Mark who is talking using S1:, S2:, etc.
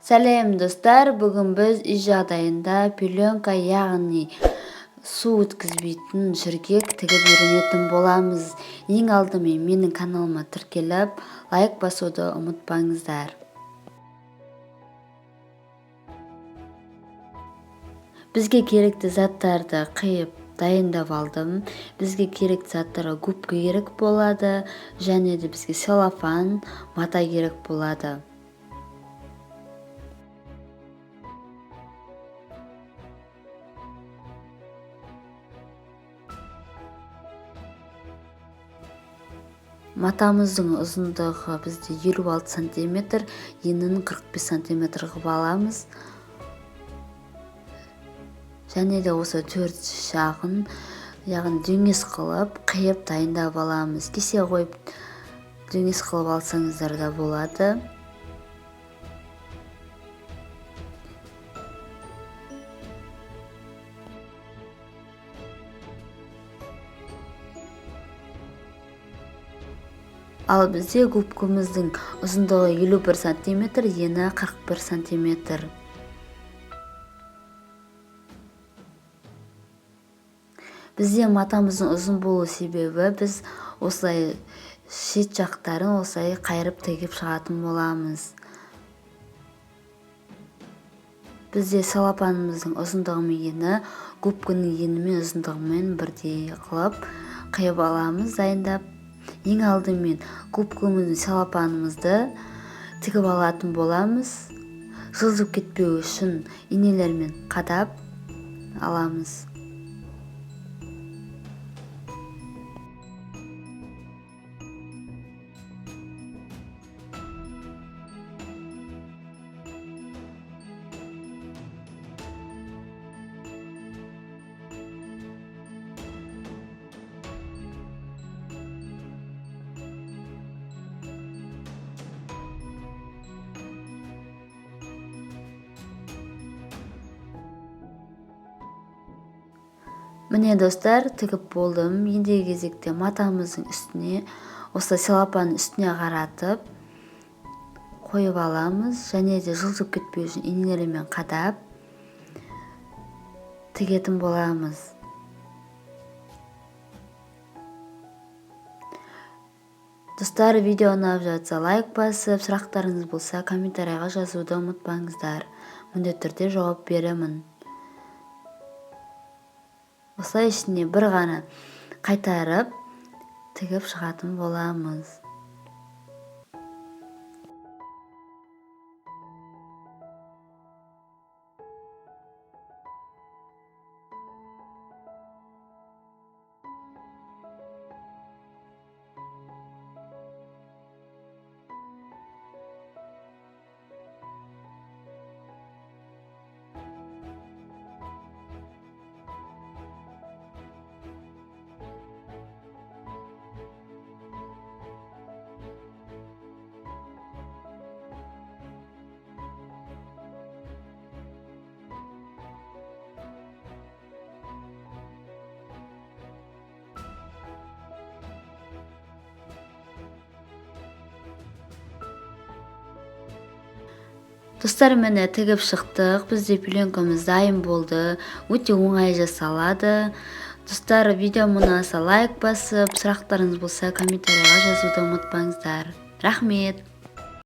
S1: Сәлем, достар! Бүгін біз үй жағдайында пеленка, яғни су өткізбейтін жөргек тігіп үйренетін боламыз. Ең алдымен менің каналыма тіркеліп, лайк басуды ұмытпаңыздар. Бізге керекті заттарды қиып дайындап алдым. Бізге керекті заттарға губка керек болады, және де бізге целлофан, мата керек болады. Матамыздың ұзындығы бізде 56 сантиметр, енін 45 сантиметр қылып аламыз. Және де осы төрт жағын, яғни дөңес қылып, қиып дайындап аламыз. Кесе қойып дөңес қылып алсаңыздар да болады. Ал бізде губкамыздың ұзындығы 51 сантиметр, ені 41 сантиметр. Бізде матамыздың ұзын болу себебі біз осылай шет жақтарын осылай қайырып тігіп шығатын боламыз. Бізде целлофанымыздың ұзындығы мен ені губканың ені мен ұзындығымен бірдей қылып қиып аламыз дайындап. Ең алдымен губкамыздың целлофанымызды тігіп алатын боламыз. Жылжып кетпеу үшін инелермен қадап аламыз. Міне, достар, тігіп болдым. Ендігі кезекте матамыздың үстіне осы целлофанның үстіне қаратып қойып аламыз. Және де жылжып кетпеу үшін инелермен қадап тігетін боламыз. Достар, видео ұнап жатса лайк басып, сұрақтарыңыз болса комментарийға жазуды ұмытпаңыздар. Міндетті түрде жауап беремін. Осылай ішіне бір ғана қайтарып тігіп шығатын боламыз. Достар, міне тігіп шықтық. Бізде пеленкамыз дайын болды. Өте оңай жасалады. Достар, видео ұнаса лайк басып, сұрақтарыңыз болса комментарийға жазуды ұмытпаңыздар. Рахмет.